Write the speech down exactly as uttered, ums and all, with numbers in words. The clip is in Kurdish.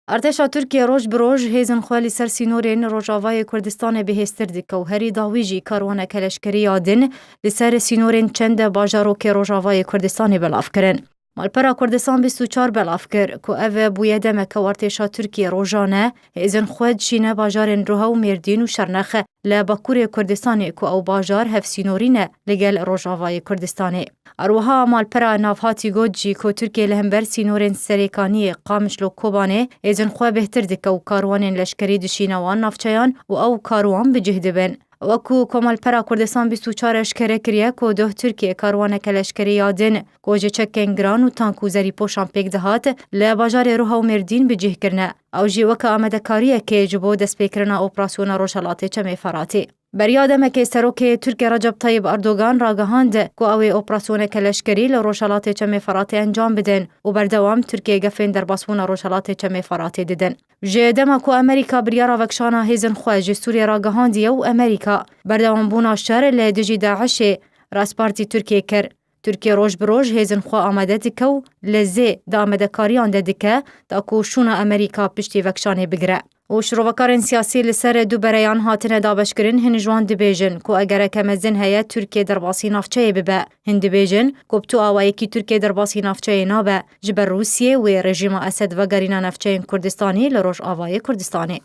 Artêşa Tirkiye roj bi roj hêzên xwe li ser sînorên Rojavayê Kurdistanê bihêztir dike û herî dawî jî karwaneke leşkerî ya din li ser sînorên çende bajarokê Rojavayê Kurdistanê belav kirin. Malpera Kurdistan bîst û çar belav kir ku ev bûye demeke û artêşa Tirkiye rojane hêzên xwe dişîne bajarên Ruha û Mêrdîn û Şernexe li Bakurê Kurdistanê ku ew bajar hevsînorî ne li gel Rojavayê Kurdistanê. Her wiha malpera navhatî got jî ku Tirkiye li hember sînorên Serêkaniyê, Qamişlo, Kobanê hêzên xwe bêhtir dike û karwanên leşkerî dişîne wan navçeyan û ew karwan bi cih dibin. Wekû Komalpera Kurdistan bîst û çar eşkere kiriye ku doh Tirkiye karwaneke leşkerî ya din ku ji çekên giran û tank û zerîpoşan pêk dihat li bajarê Ruha û Mêrdîn bi cih kirine. Ew jî weke amadekariyekê ji bo destpêkirina operasyona Rojhelatê Çemê Feratê. Beriya demekê Serokê Tirkiye Recep Tayyip Erdogan ragihand ku ew ê operasyoneke leşkerî li Rojhelatê Çemê Feratê encam bidin û berdewam Tirkiye gefên derbasbûna Rojhelatê Çemê Feratê didin. Ji dema ku Amerîka biryara vekişana hêzên xwe ji Sûriyê ragihandiye û Amerîka berdewambûna şer li dijî DAIŞê rastpartî Tirkiye kir. Tirkiye roj bi roj hêzên xwe amade dike û li zê di amadekariyan de dike, da ku şûna Amerîka piştî vekişanê bigire. Û şirovekarên siyasî li ser du bereyan hatine dabeşkirin, hin ji wan dibêjin ku egereke mezin heye Tirkiye derbasî navçeyê bibe. Hin dibêjin ku bi tu awayekî Tirkiye derbasî navçeyê nabe, ji ber Rûsiyê wê rejîma Esed vegerîna navçeyên Kurdistanê li Rojavayê Kurdistanê.